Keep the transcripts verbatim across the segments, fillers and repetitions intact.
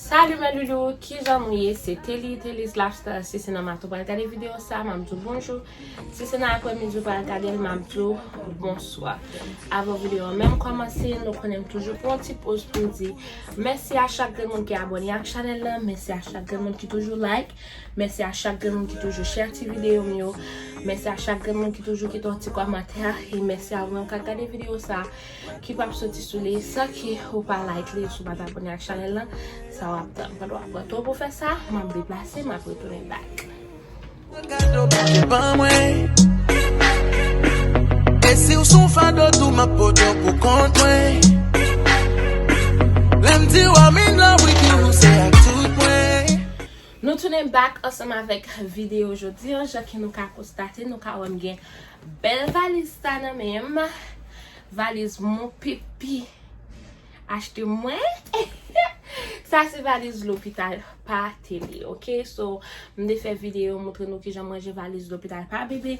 Salut mes loulous, kijan nou ye? Se Telly, Telly's Lifestyle. Si se nan maten ou pral gade videyo sa, m ap di w bonjou. Si se nan aprèmidi ou pral gade l, m ap di w bonswa. Avan videyo an menm kòmanse, nou konnen m toujou pran yon ti poz pou m di mèsi a chak grenn moun ki abòne ak chanèl la, mèsi a chak grenn moun ki toujou like, mèsi a chak grenn moun ki toujou share ti videyo m yo, mèsi a chak grenn moun ki toujou kite yon ti kòmantè, e mèsi a ou menm k ap gade videyo sa ki p ap soti sou li san ke ou pa like li, si w pa t abòne ak chanèl la, sa w ap tann. Pandan w ap pran tan w pou fè sa, m ap deplase, m ap retounen back. Gado pase ban mwen. E si w sou fado tou, m ap pote w pou kont mwen. Lè m di w I'm in love with you, se ak tout mwen. Nou tounen back ansanm avèk videyo jodi an. Jan ke nou ka konstate, nou ka wè m gen bèl valiz sa nan men m. Valiz Mon Pipi achte mwen. Sa se valiz lopital pa Telly, ok? So, m te fè videyo montre nou kijan m ranje valiz lopital pa bebe.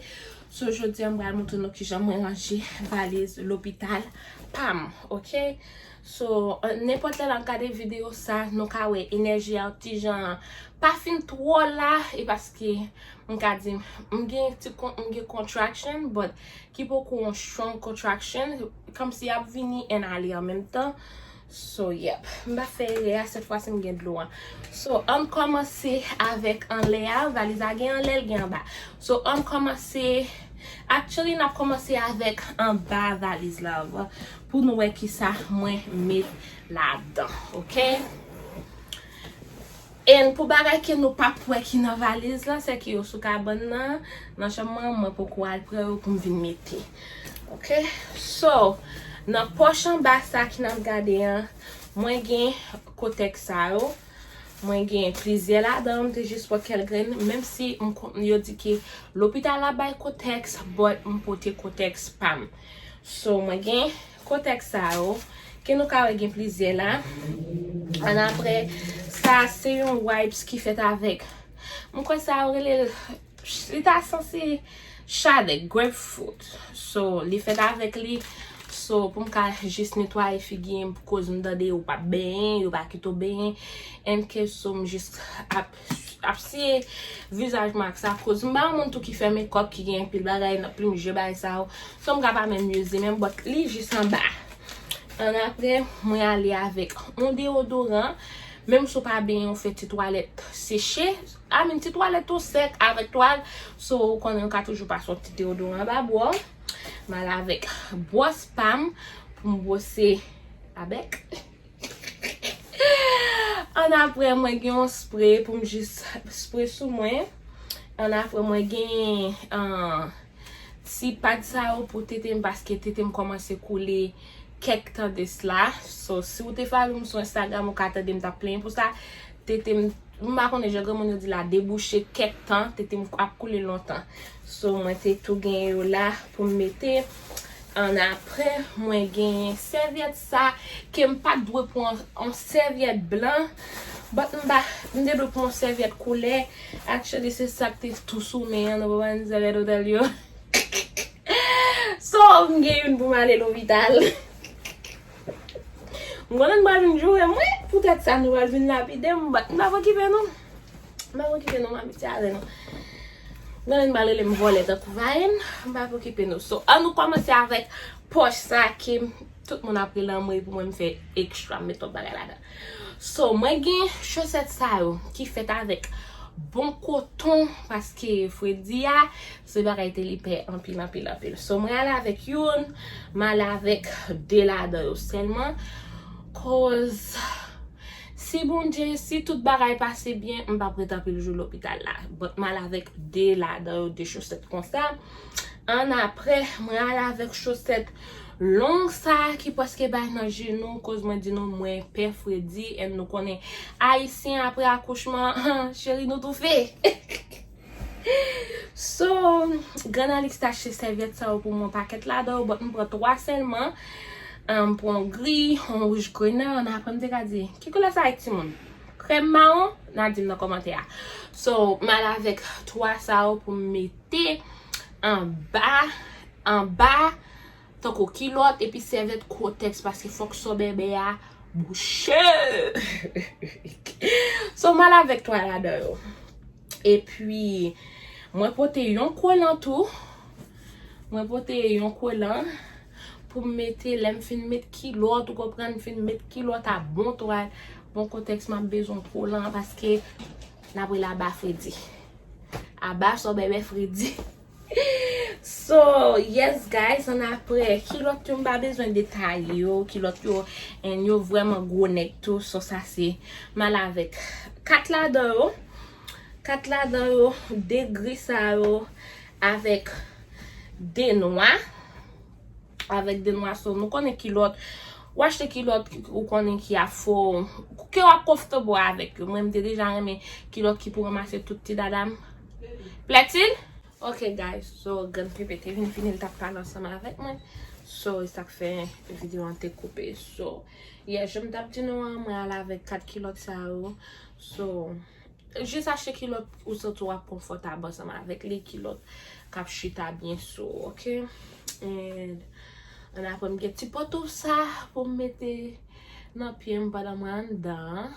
So, jodi an, m pral montre nou kijan mwen ranje valiz lopital pa m, ok? So, nenpòt lè n ap gade videyo sa, nou ka wè enèji a ti jan pa fin twò la, e paske m ka di, m gen ti kon-, m gen contraction, but ki poko yon strong contraction, kòmsi y ap vini and ale an menm tan. So, yep. M pa fè erè a, sèt fwa si m gen dlo an. So, ann kòmanse avèk anlè a, valiz la gen anlè, l gen anba. So, ann kòmanse, actually, n ap kòmanse avèk anba valiz la, pou nou wè kisa mwen met ladan, ok? And pou bagay ke nou p ap wè ki nan valiz la, sè ke yo sou kabann nan, nan chanm mwen, mwen poko al pran yo pou m vin mete. Ok? So, nan pòch anba sa ki n ap gade an, mwen gen kotèks sa yo. Mwen gen plizyè ladan, m te jis pran kèk grenn, menm si m kon-, yo di ke lopital la bay kotèks, but m pote kotèks pa m. So, mwen gen kotèks sa yo, ke nou ka wè gen plizyè la. Annapre, sa se yon wipes ki fèt avèk, m kwè sa yo rele l, li ta sanse chadèk, grapefruit. So, li fèt avèk li. So, pou m ka jis netwaye figi m, koz m tande yo p ap benyen, yo pa kite w benyen. And ke so, m jis ap ap siye vizaj mwen ak sa, koz m pa yon moun tou ki fè makeup, ki gen anpil bagay nan plim je bagay sa yo. So m ka pa menm use li menm, but li jis anba. Annapre, mwen ale avèk yon deodoran. Menm si w pa benyen, w fè ti twalèt seche. I mean, ti twalèt ou sèk avèk twal. So, ou konnen w ka toujou pase yon ti deodoran anba bwò. M ale avèk bwòs pa m pou m bwose abèk. Annapre, mwen gen yon spre pou m jis spre sou mwen. Annapre, mwen gen, ah, ti pad sa yo pou tete m, paske tete m kòmanse koule kèk tan de sla. So, si w te follow m sou Instagram, ou ka tande m t ap plenyen pou sa. Tete m, m pa konnen jan granmoun yo di la, debouche kèk tan, tete m ap koule lontan. So, mwen te tou gen yo la pou m mete. Annapre, mwen gen sèvyèt sa, ke m pa t dwe pran yon sèvyèt blan. But m pa, m te dwe pran yon sèvyèt koulè. Actually, se sa k te tou sou men an, nou konprann, sèvyèt otèl yo. So, m gen youn pou m ale lopital. M konnen n pral vin joure mwen, poutèt sa nou pral vin lapide m, but m pa okipe nou. M pa okipe nou, m abitye avè nou. M konnen n pral rele m vòlè tankou Vayen, m pa okipe nou. So, ann nou kòmanse avèk pòch sa ke tout moun ap rele anmwey pou mwen m fè ekstra, m met twòp bagay ladan. So, mwen gen chosèt sa yo ki fèt avèk bon koton, paske fredi a, se bagay te li pè anpil, anpil, anpil. So, mwen ale avèk youn, m ale avèk de ladan yo sèlman. Koz, si Bondye, si tout bagay pase byen, m p ap ret anpil jou lopital la. But m ale avèk de ladan yo, de chosèt konsa. Annapre, mwen ale avèk chosèt long sa ki prèske bay nan jenou, koz mwen di nou, mwen pè fredi, and nou konnen Ayisyen apre akouchman, cheri, nou toufe. So, Grann Alix te achte sèvyèt sa yo pou mwen, pakèt ladan yo, but m pran twa sèlman. Ah, m pran yon gri, yon wouj grenn, annapre m te ka di, ki koulè sa ye timoun? Krèm mawon? N a di m nan kòmantè a. So, m al avèk twa sa yo pou m mete anba, anba, tankou kilòt, epi sèvyèt kotèks, paske fòk sò bèbè a bouche. Yo mal avèk twa ladan yo. Epi, mwen pote yon kolan tou. Mwen pote yon kolan pou m mete, lè m fin met kilòt, ou konprann, m fin met kilòt a bon twal, bon kontèks, m ap bezwen kolan paske n ap rele aba fredi. Aba sò bèbè fredi. So, yes guys, annapre, kilòt yo m pa bezwen detaye yo, kilòt yo, and yo vrèman gwo nèg tou, so sa se mal avèk kat ladan yo, kat ladan yo, de gri sa yo, avèk de nwa, avèk de nwa, so nou konnen kilòt, ou achte kilòt ou konnen ki ap fè w, ke w ap konfòtab avèk yo, mwen m te deja renmen kilòt ki pou ranmase tout ti dada m. Plaît-il? Ok guys, so grann pepe te vin fini, l t ap pale ansanm avèk mwen. So e sa k fè videyo an te koupe. So, yeah, jan m t ap di nou an, mwen ale avèk kat kilòt sa yo. So, jis achte kilòt ou santi w ap konfòtab ansanm avèk li, kilòt k ap chita byen sou ou, ok? And annapre m gen ti pantouf sa pou m mete nan pye m pandan mwen anndan an.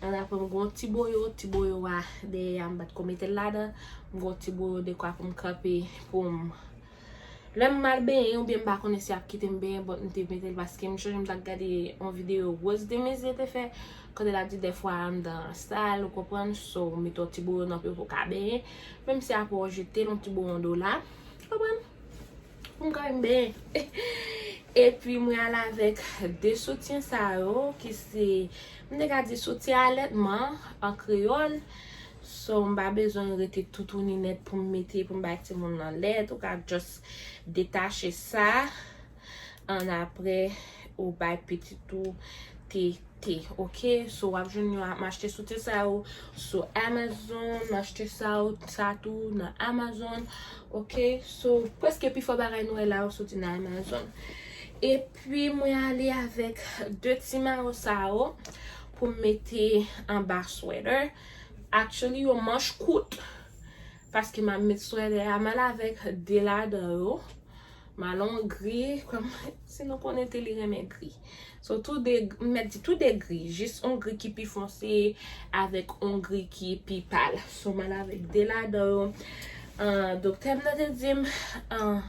Annapre m gen yon ti boyo, ti boyo a dèyè a m pa t ko mete l ladan. M gen yon ti boyo dekwa pou m kanpe, pou m, lè m al benyen oubyen m pa konnen si y ap kite m benyen, but m te mete l paske m chonje m t ap gade yon videyo Rose Desmaisieux te fè, kote l ap di dèfwa anndan an sal, ou konprann, so w mete yon ti boyo nan pye pou w ka benyen, menm si apre w jete l, yon ti boyo yon dola, ou konprann? Pou m ka vin benyen. Epi mwen al avèk de soutyen sa yo ki se, m te ka di soutyen alètman an kreyòl. So m pa bezwen rete toutouni nèt pou m mete, pou m bay timoun nan lèt. Ou ka just detache sa. Annapre, ou bay pitit ou tete, ok? So w ap jwenn yo, m achte soutyen sa yo sou Amazon, m achte sa yo, sa tou nan Amazon, ok? So prèske pifò bagay nou wè la yo soti nan Amazon. Epi mwen ale avèk de ti mayo sa yo pou m mete anba sweater. Actually, yo manch kout. Paske m ap met sweater a, m al avèk de ladan yo. Malon gri, kòm si nou konnen te li renmen gri. So, tou de, m mèt di tou de gri, jis yon gri ki pi fonse avèk yon gri ki pi pal. So, m al avèk de ladan yo. Ah, doktè m nan te di m, ah,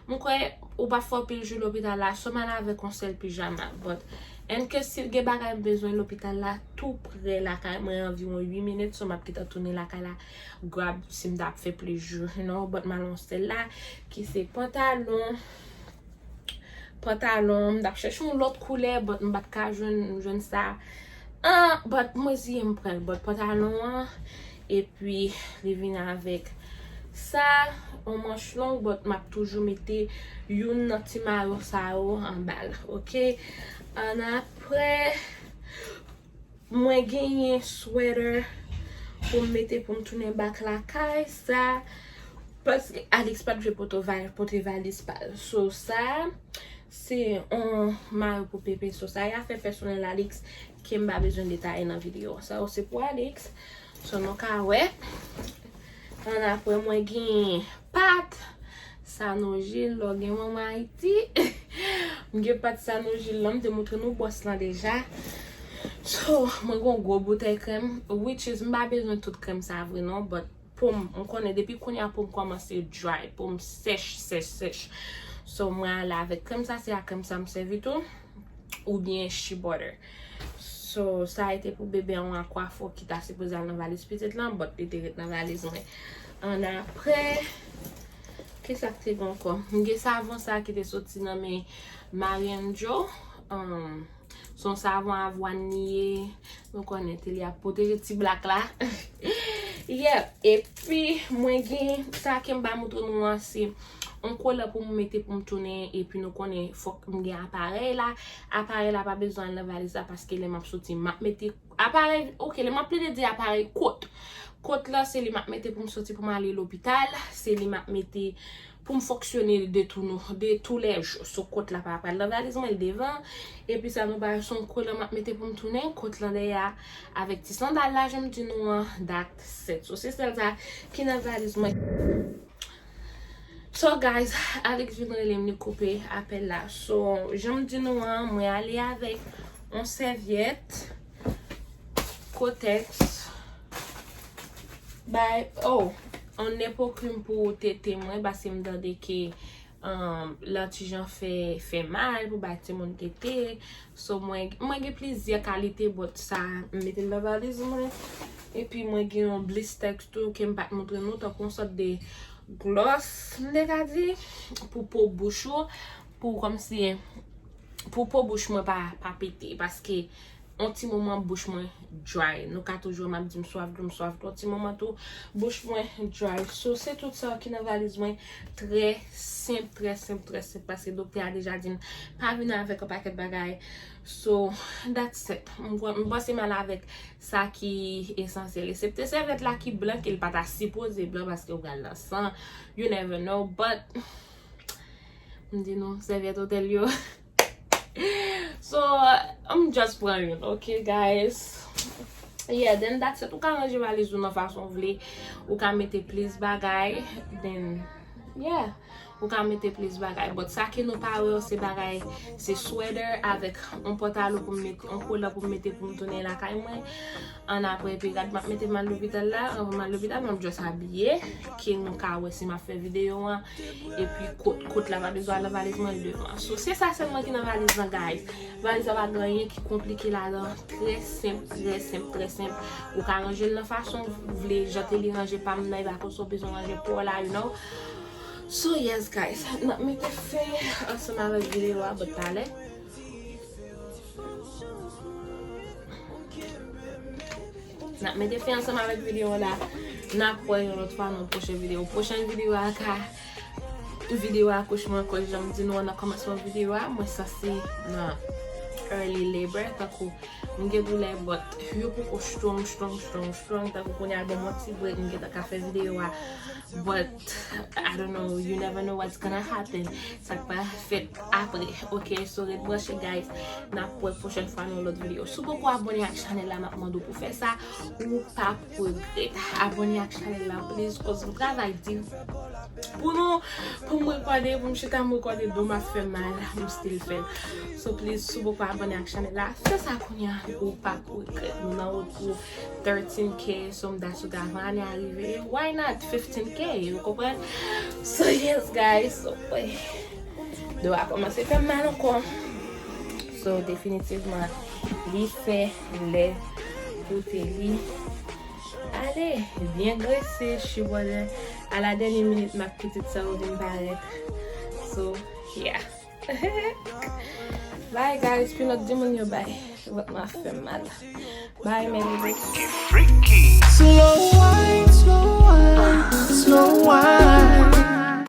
m kwè ou pa fè pil jou lopital la, so m al avèk yon sèl pijama. But, and ke si gen bagay m bezwen lopital la, tou pre lakay mwen, anviwon uit minit, so m ap gentan tounen lakay la, grab si m t ap fè plis jou, you know, but m al yon sèl la, ki se pantalon, pantalon, m t ap chèche yon lòt koulè, but m pa t ka jwenn, jwenn sa. Ah, but mwen ziye m pran l, but pantalon an, epi li vin avèk sa, yon manch long, but m ap toujou mete youn nan ti mayo sa yo anba l, ok? Annapre, mwen genyen sweater pou m mete pou m tounen back lakay, sa, paske Alex pa t vle pote va-, pote valiz pa l. So, sa, se yon mayo pou pepe. So, sa, e afè pèsonèl Alex ke m pa bezwen detaye nan videyo. Sa yo se pou Alex. So, nou ka wè. Annapre, mwen gen pat Sanojil, lè w gen manman Ayiti. M gen pat Sanojil lan, m te montre nou bwòs lan deja. So, mwen gen yon gwo boutèy krèm, which is, m pa bezwen tout krèm sa vre non, but pou m, m konnen depi kounye a pou m kòmanse dry, pou m sèch, sèch, sèch. So, mwen ale avèk krèm sa, se a krèm sa m sèvi tou. Oubyen shea butter. So, sa a te pou bebe an akwafò ki ta sipoze al nan valiz pitit lan, but li te ret nan valiz mwen. Annapre, kisa k te gen ankò? M gen savon sa ki te soti nan men Marianne Jo. Um, se yon savon avwàn li ye. Nou konnen te li ap pwoteje ti blak la. Yeah. Epi, mwen gen, sa ke m pa montre nou an, se yon kolan pou m mete pou m tounen, epi nou konnen fòk m gen aparèy la. Aparèy la pa bezwen al nan valiz la, paske lè m ap soti, m ap mete aparèy, ok, lè m ap plede di aparèy kot. Kot la, se li m ap mete pou m soti pou m ale lopital, se li m ap mete pou m fonksyone de tou nou, de tou lè jou. So, kot la pa pral nan valiz mwen, l devan. Epi sa nou pa wè, se yon kolan m ap mete pou m tounen, kot lan dèyè a, avèk ti sandal la, jan m di nou an, that's it. So, se sèl sa ki nan valiz mwen. So, guys, Alex vin rele m, li koupe apèl la. So, jan m di nou an, mwen ale avèk yon sèvyèt. Kotex. Bay, oh, on nepokrim pou tete mwen, paske m tande ke um, lè ti jan fè, fè mal pou bay timoun tete. So, mwen, mwen gen plizyè kalite, but sa, m mete l nan valiz mwen. Epi mwen gen yon blistex tou ke m pa t montre nou, tankou yon sòt de gloss, m te ka di, pou po bouch ou, pou kòmsi, pou po bouch mwen pa, pa pete, paske yon ti moman bouch mwen dry. Nou ka toujou wè m ap di m swaf dlo, m swaf dlo. Yon ti moman tou, bouch mwen dry. So, se tout sa ki nan valiz mwen. Trè senp, trè senp, trè senp. Paske doktè a deja di m pa vin avèk yon pakèt bagay. So, that's it. M kwè, m panse m al avèk sa ki esansyèl. Eksepte sèvyèt la ki blan, ke l pa ta sipoze blan paske ou pral nan san. You never know. But, m di nou, sèvyèt otèl yo. So, m just pran youn, ok, guys? Yeah, then that's it. Ou ka ranje valiz ou nan fason w vle. Ou ka mete plis bagay. Then, yeah. Ou ka mete plis bagay. But sa ke nou pa wè yo, se bagay, se sweater avèk yon pantalon pou m mete, yon kolan pou m mete pou m tounen lakay mwen. An apre, epi gad, m ap mete m al lopital la. Anvan m al lopital, m ap just abiye. Ke nou ka wè si m ap fè videyo an. Epi kot, kot la pa bezwen al nan valiz mwen, l devan. So, se sa sèlman ki nan valiz lan, guys. Valiz la pa gen anyen ki konplike ladan. Trè senp, trè senp, trè senp. Ou ka ranje l nan fason w vle, jan te li ranje pa m nan, e pa konsa w bezwen ranje pa w la, you know. So, yes, guys. N ap mete fen ansanm avèk videyo a, but talè. N ap mete fen ansanm avèk videyo la. N ap wè yon lòt fwa nan yon pwochen videyo. Pwochen videyo a ka videyo akouchman, cause jan m di nou an nan kòmansman videyo a, mwen sanse nan early labor, tankou m gen doulè, but yo poko strong, strong, strong, strong, tankou kounye a l ban m yon ti break, m gentan ka fè videyo a, but I don't know, you never know what's gonna happen. Sa k pa fèt apre, ok? So, ret branche, guys. N ap wè pwochèn fwa nan yon lòt videyo. Si w poko abòne ak chanèl la, m ap mande w pou fè sa. Ou p ap regrèt. Abòne ak chanèl la, please, cause m travay di pou nou, pou m rekòde, pou m chita m rekòde, do m ap fè mal, m still fè l. So, please, si w poko abòne ak chanèl la, fè sa kounye a, ou p ap regrèt. Nou nan wout pou thirteen K, so m ta swete avan ane a rive. Why not fifteen K? Ou konprann? So, yes, guys. So, wè. Do a kòmanse fè m mal ankò. So, definitivman, li fè lè pou te li. Ale, byen grese, chibòdè. A la dènyè minit, m ak pitit sa yo vin parèt. So, yeah. Bye, guys. Pi lòt di moun yo bye. Vant mwen ap fè m mal. Bye, mes loulous. Slow